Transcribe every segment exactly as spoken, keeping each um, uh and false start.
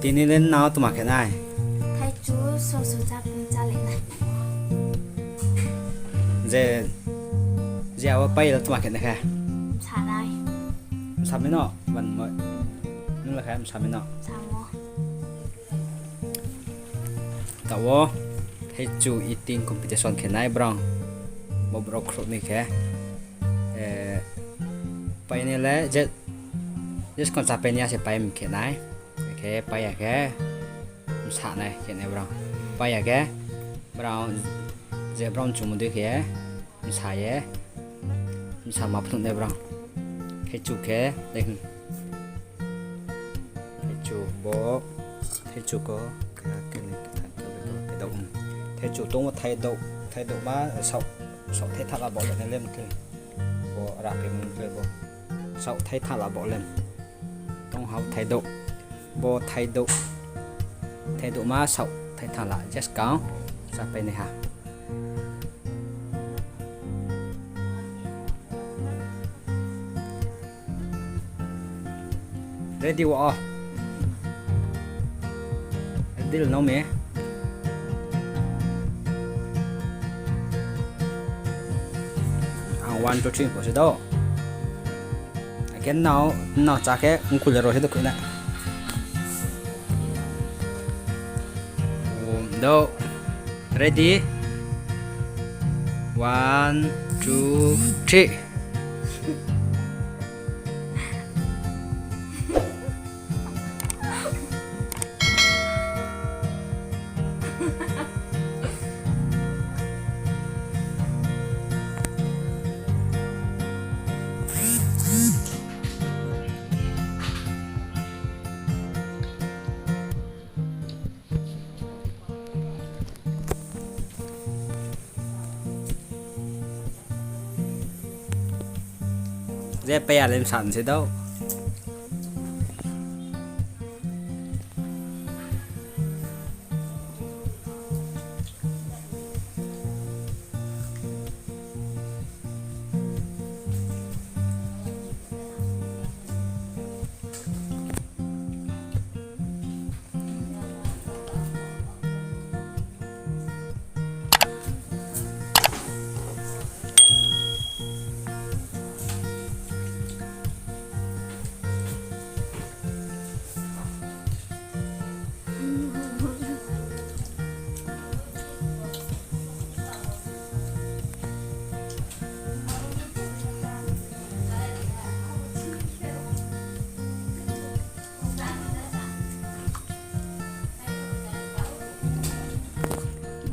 Tini le nao tma khe nai? Thaichu soso chá pung chá le nai. Je, je abo pai le tma khe nai khe? Msa nai. Msa mi no, ban mo. Nung le khe msa mi no. Msa mo. Taoh wo, thaichu eating competition khe nai brao. Bo brao khrouh ni khe. Eh, pai ni le, je, je skon chá pai ni ya se pai mi khe nai. Khe pai ya khe, msa nai khe nai brao. Pai ya khe, brao, je brao mchumo dei khe, msa ye, msa ma phnuh nai brao. Thaichu khe, dei hing. Thaichu bo, thaichu ko, khe, khe ni khe thang khe, khe, khe dou, hmm. Thaichu tongmo thaidouh, thaidouh ma, saoh, saoh thaitham la bo le nai lem khe. Bo ra khe mung khe bo. Saoh thaitham la bo lem. Tong hao thaidouh. Bo thaidouh. Thaidouh ma saoh thaitham la. Just kau. Chá pai nai ha. Ready wo. Ready no me. Ang one, two, three pho se do. Akhe nao, nao chá khe, ongkul le ro se do khui na. Um, do. Ready? One, two, three. Je pai ya le msa se do.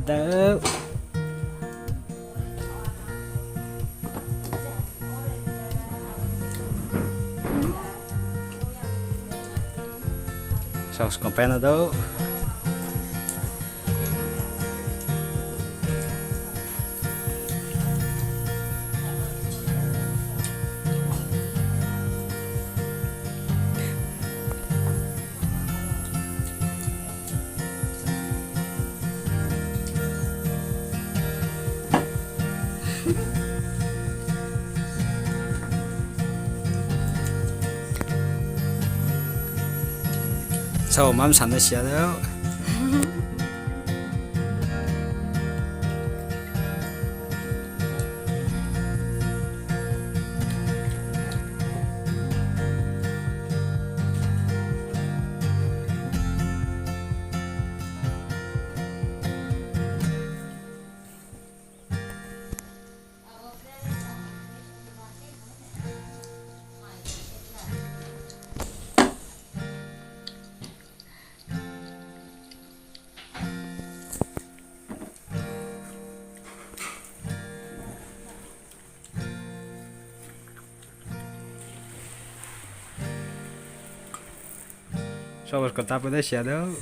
Dou. Sauce ko pai na dou. Sao, mam sanai siya dou. Sobos ko tapo de siya dou.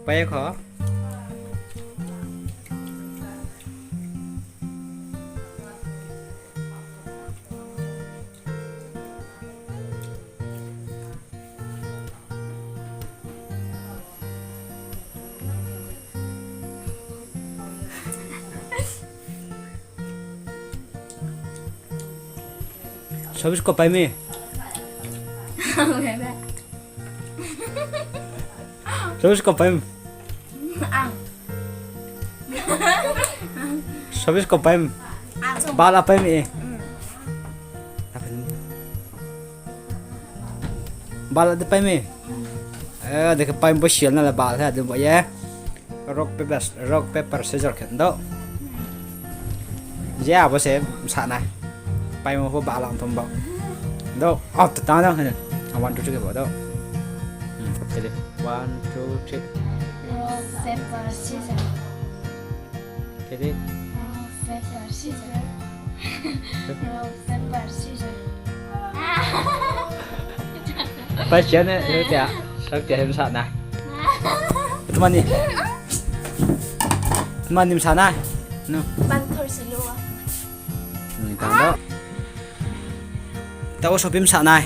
Pai kho. Sobis ko pai mi. Sobis ko pai mi. Ang. Sobis ko pai mi. Ang. Bala pai mi. Hmm. Bala de pai mi. Hmm. Eh, de ke pai bo sial na le bala de bo ye. Rock, paper, rock, paper, scissor khe do. Je abo se msa nai. Paimo pho balang thum bo. Do, oh, ta, ta, do. One, two, three khe bo do. Hmm, khe di. One, two, three. Rock, paper, scissor. Khe di. Rock, paper, scissor. Rock, paper, scissor. Pai sia ne, sia tia, sia tia hem sa na. Tma ni. Tma ni msa na. No. Panthor Salua. Ni tang do. Tao sopi msa nai.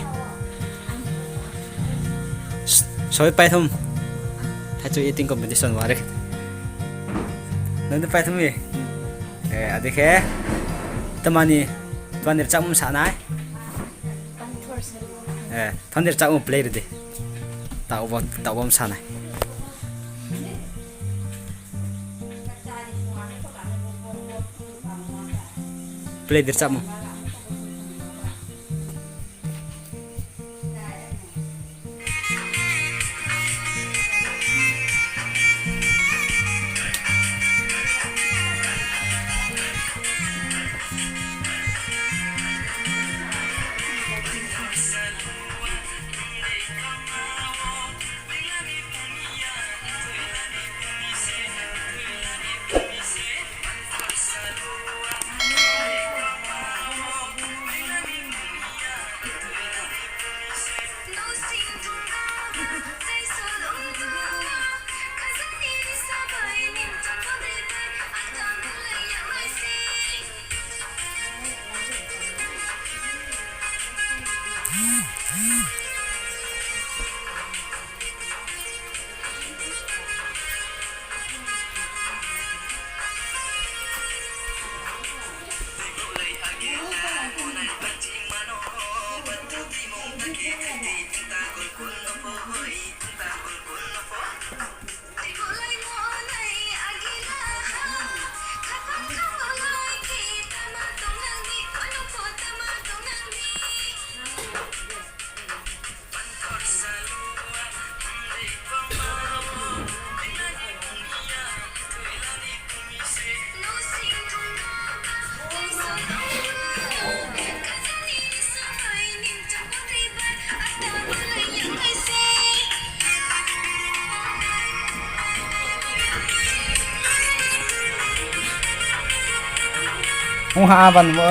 Sopi pai thum. Thaichu eating competition wari. Nang de pai thum ye. Eh, adi khe. Tma ni, tma ni rchamo msa nai. Eh, tma ni rchamo play ri di. Tao bo, tao bo msa nai. Play di rchamo. Ong ha, aban bo.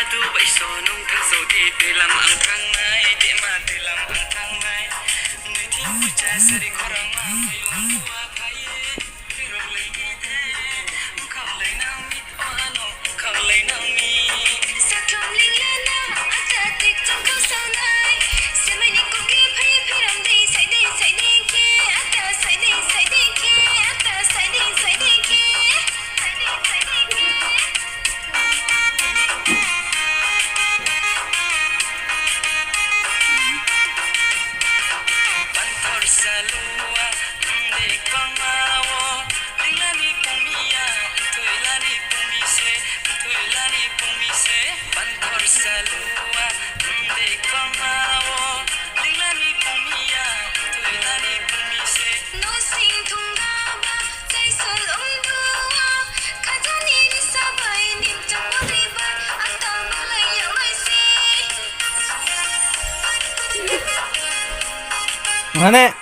Adu bai so nung thang so di, tui lam ang thang nai, di ma tui lam ang thang nai. Nui thing pu cha sari khorang ma, tui lam pu a phai ye, tui rong lei ye de, bkhang lei Mane,